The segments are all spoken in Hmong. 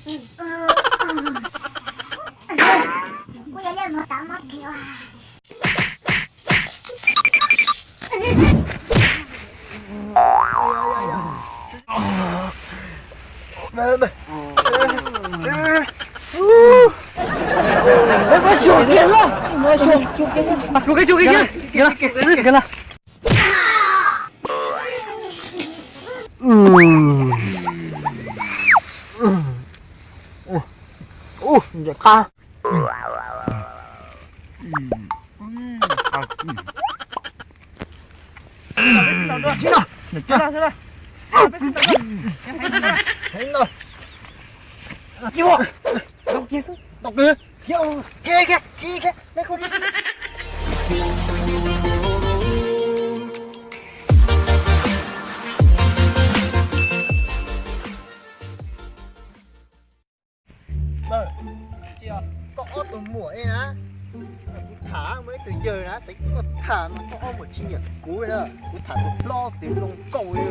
Kuv yog liaj mog tav mob kiag. Ub, ntsej qab. Koj ob tug muam ib na, kuv tham muaj ib tug yawg na, tev koj tham mas koj ob muam tsis nyiam kuv na, kuv tham tus hlob tus zoo nkauj li.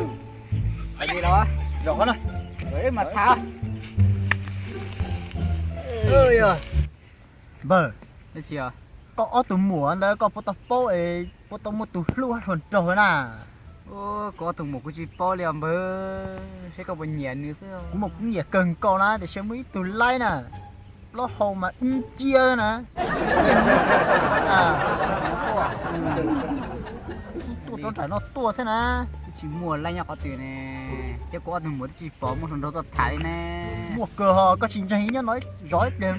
Hais li los, zaum qhov no, mas tham. Npawg, koj ob tug muam ntawd koj puas tau paub es puas tau muaj tus hlub hluas nraug na? Kuv ob tug muam kuv tsis paub li os npawg, saib koj puas nyiam nws xwb. Kuv mas kuv nyiam kawg nkaus na, tiam sis muaj ib tug laib na, plaub hau mas dub nciab na. Tuaj rau nram no tuaj xwb na. Twb tsis muaj laib nyob qhov twg ne, thiab kuv ob tug muam twb tsis pom muaj hluas nraug tuaj tham li ne. Muaj kawg ho, koj tsis ntseeg nyob no zov ib pliag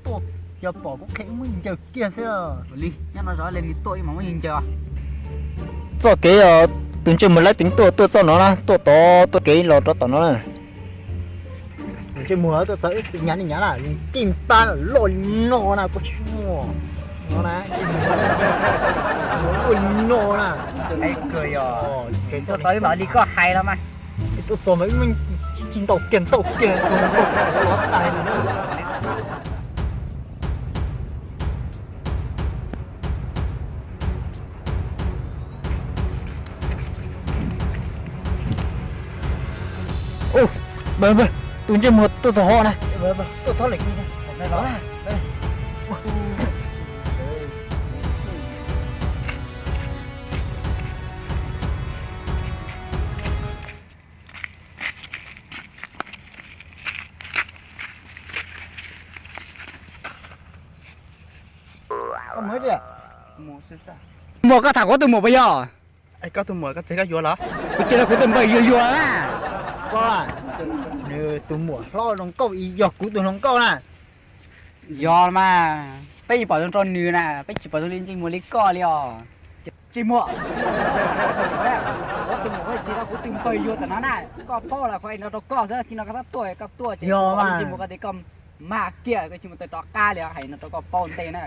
tuaj, yog pom kuv qhia wb muab ncaws kiag xwb. Li nyob no zov li nws tuaj ib mam muab ncaws. Txoj kev os, tus ntsej muag laib teev tuaj, tuaj txoj no na, tuaj tod, txoj kev los rau tom no na. Ntsej muag tuaj txog ib tus nyav li nyav na, ncej npab loj li no na, koj tsis muaj no na, loj li no na. Tuaj txog ib mam li koj hais los mas. Tuaj txog mas ntaus kiag ntaus kiag, los tais no na. Ub, npawg, tus ntsej muag tuaj txog hov na. Tuaj txog lawm. Muag, koj tham kuv tus muam puas yog? Koj tus muam koj txiv koj yuav los? Kuv tsis los, kuv tus npawg yuag yuag na. Koj, nws tus muam hlob zoo nkauj ib yam kuv tus hluas nkauj na. Yog mas, peb yeej pom zoo rau nws na, peb tsis pom zoo li ntsej muag li koj li os. Ntsej muag, kuv tus muam tsis los, kuv tus npawg yuag tam no na. Koj paub los kuv hais no rau koj xwb, tsis no koj txhob tuaj, koj tuaj ces kuv ntsej muag koj tias koj mag kiag, koj tsis mus tawm rov qab li os, hais no rau koj paub ntej na.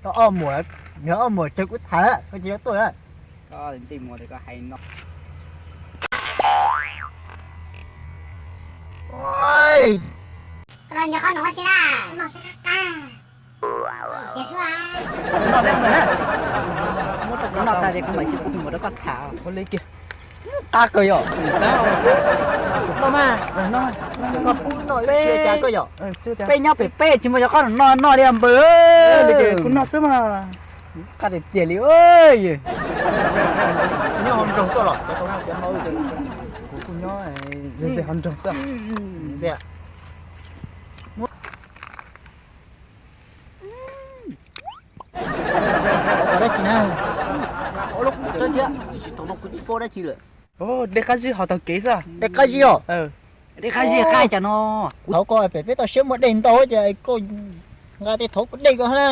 Koj ob muam, nws ob muam tsawg kuv tham, koj tsis txhob tuaj na. Koj ntsej muag tias koj hais no. Koj nco qab no tsis na, noj sab qab qab. Noj tag ces kuv mam sib kuv tus muam rau koj tham. Ua li kiag. Qab kawg yom. Noj mas, koj pub noj ib siab cas koj yom. Peb nyob pem peb tsis muaj cov qab no noj li npawg. Kuv noj xwb mas. Qab tiag tiag li. Nyob hauv nroog tuaj los cov tau noj cov no. Kuv kuj nyob ze ze hauv nroog xwb. Tau dab tsi na? Ua lub kuv tsaib thiab, tiam sis thaum no kuv tsis paub dab tsi lawm. Dej qab zib ho taug kev xwb. Dej qab zib os? Dej qab zib qab cas no? Thaum koj pem peb toj siab muaj dej ntau ces koj nqa tej thaum kuv dej koj na.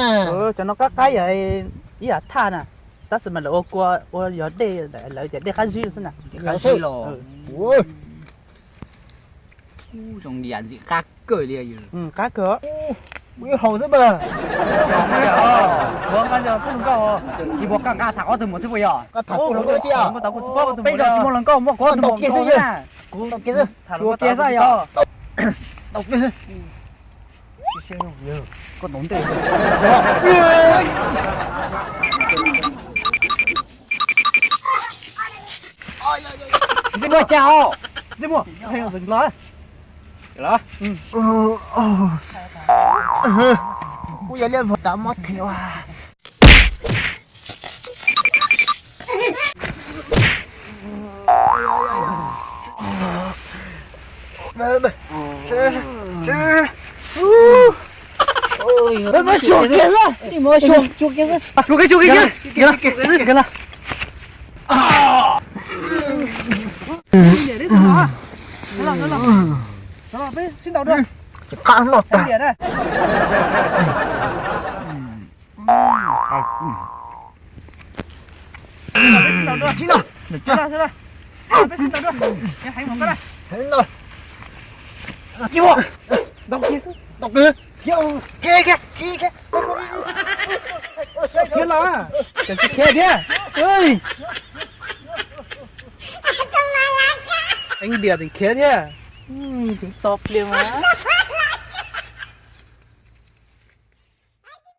Cov no qab qab yog ib yam thaj na, tab sis mas lawv ua kua ua yog dej, lawv tias dej qab zib xwb na. Dej qab zib los. Zoo li yam ntxim qab kawg li. Qab kawg. Kuv ib haus xwb npawg. Ua nqa yog kuv hluas nkauj, tsis muaj koj nqa tham ob tug muam xwb puas yog? Koj tham kuv hluas nkauj xwb os. Peb zaug tsis muaj hluas nkauj, muaj kuv ob tug muam nkaus xwb na. Kuv tau kiag xwb. Tsuas kiag xwb yog. Tau kiag xwb. Koj tau ntej. Ntsej muag cas os? Ntsej muag, los. Kuv yog liab vog tas mob thev as. Sib ntaus dua. Peb sib ntaus dua. Heev no. Ntaus kiag xwb. Khiav los, khiav los, tsis khiav thiab. Heev diam tseem khiav thiab. Tus to pliag mas.